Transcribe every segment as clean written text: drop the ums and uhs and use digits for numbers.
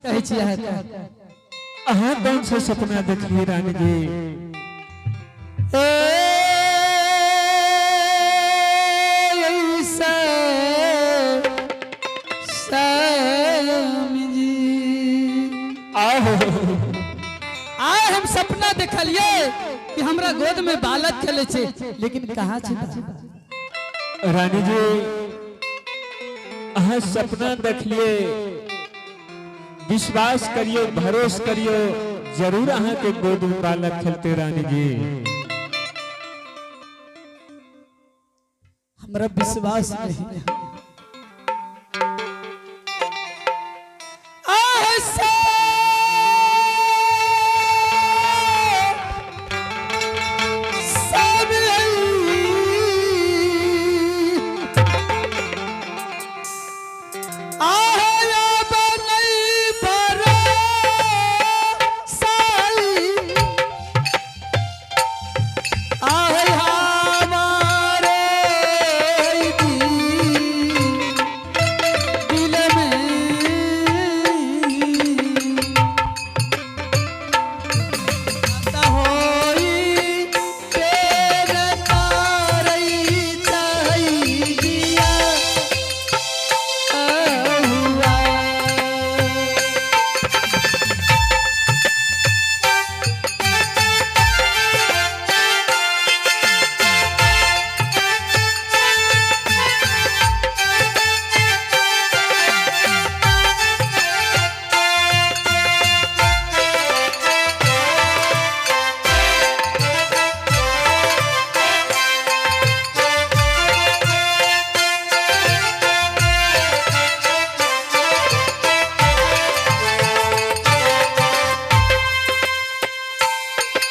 कहै छी अहाँके। अहाँ कौन सा सपना देखलिए रानी जी? ए ऐसा श्याम जी, आहो। आय हम सपना देखलिए कि हमरा गोद में बालक खेले छे, लेकिन कहाँ छे बालक? रानी जी, अहाँ सपना देखलिए, विश्वास करियो, भरोस करियो, जरूर अहाँ के गोद में बालक खेलते रानी जी। हमरा विश्वास नहीं है। आह, सब आह, अब नहीं भरोसाई। आह, हमारे दिल में आता होई तेरे तारई चाहिया हुआ।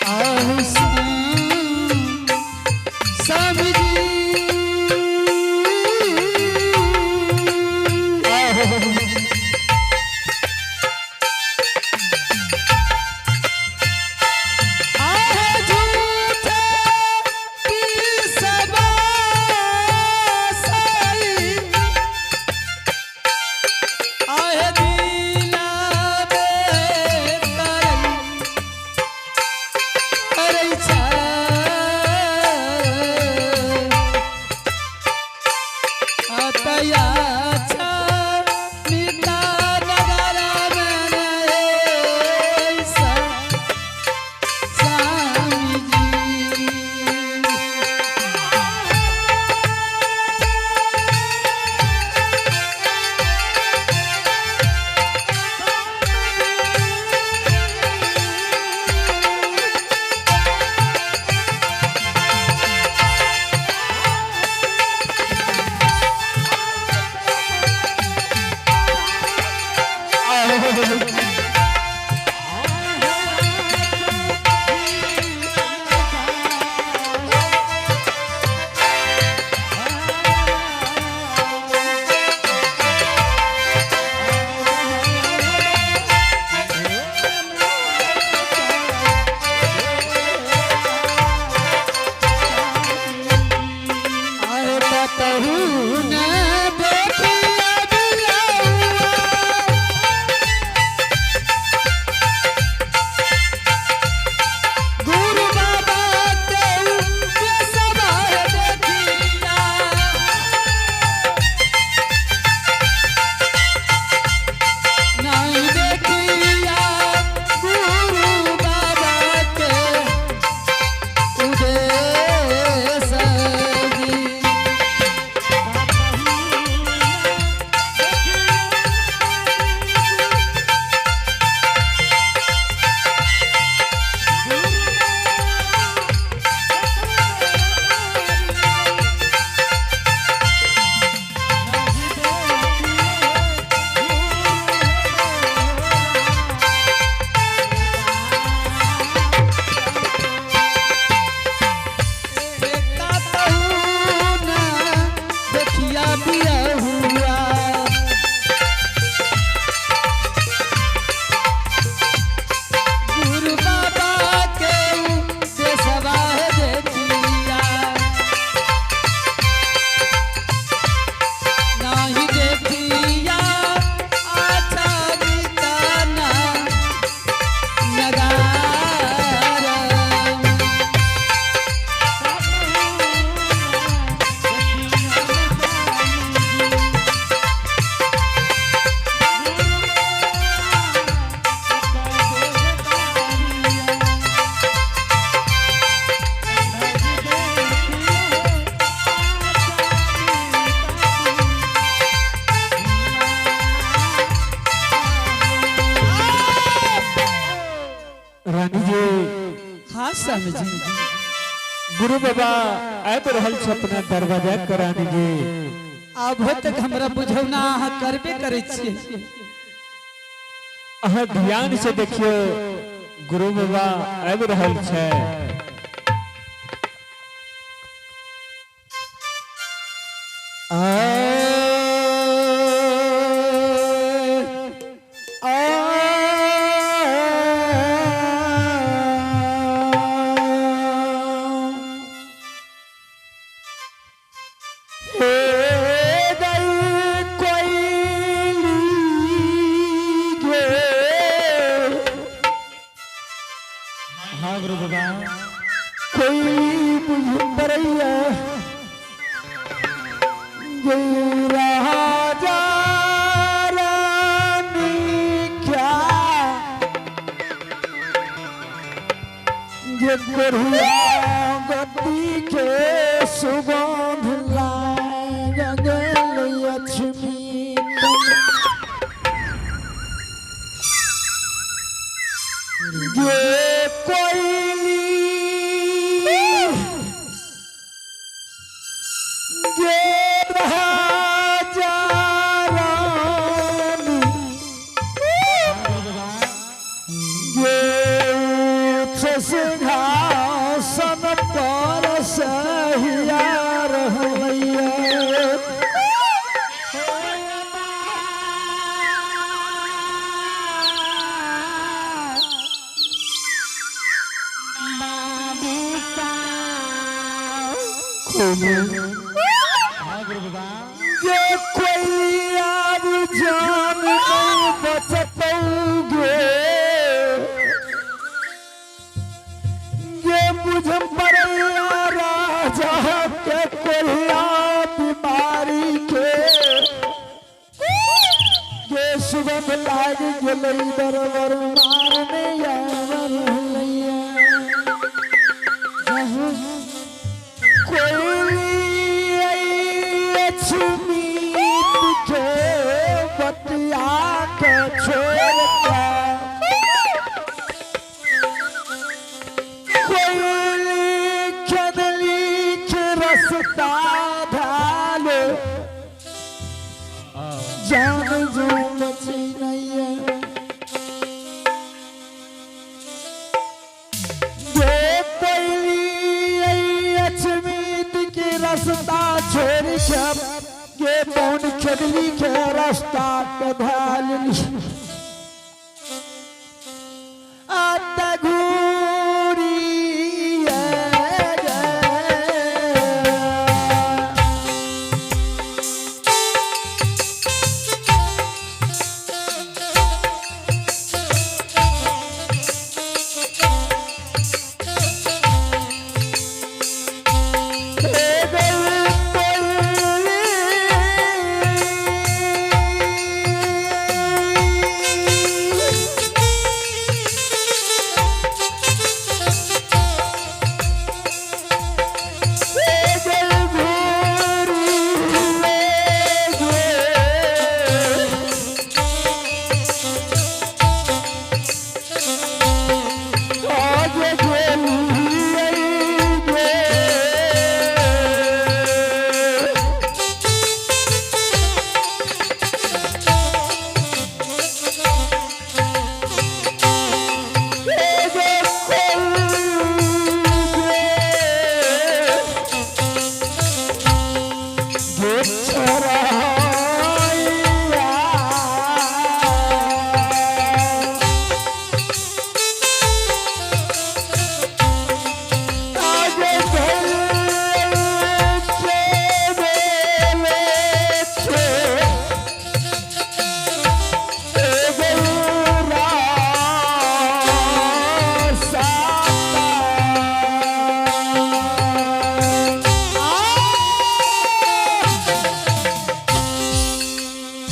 आह, समझी। आहो। आह, झूठे की सबासाई। आह, दिला में करई, करई छा। अतया छा, मिता नगरा में ऐसा स्वामी जी। आहो। आए बतहू न देखिया बिलौआ। रानी जी। हाँ स्वामी जी। गुरु बाबा आबि रहल छै अपना दरवाजा के रानी जी। आबो तक हमरा बुझौना अहाँ करबे करै छियै। अहाँ ध्यान से देखियो, गुरु बाबा आबि रहल छै। हाँ गुरु बाबा। कोई बुझ परैया जय राजा रानी क्या ये कोरिया गति के सुगंध लाग गेल लक्ष्मी ये कोयली ये राजा रानी ये उच्च सिंहासन पर सहिया रहैया। ये कोई आब जान नहीं बचतौगे, ये मुझ पर राजा के कोरिया बीमारी के ये सुगंध लाग गेलै दरबर मारने आवर रहलैया। कोई लक्ष्मी के बतिया के छोड़ के कोई खेदली के रस्ता ढालो जान जो बची नहीं है। ये कोई लक्ष्मी के रास्ता छोड़ के ये पौन खेदली के रास्ता के ढाल आता घूरी।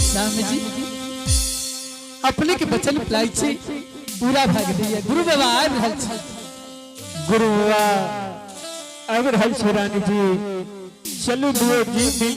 स्वामी जी, अपने के बचन प्लाई छी पूरा भाग दिए। गुरु बाबा आबि रहल छी। गुरु बाबा आबि रहल छै रानी जी। चलू दुओ जी मिल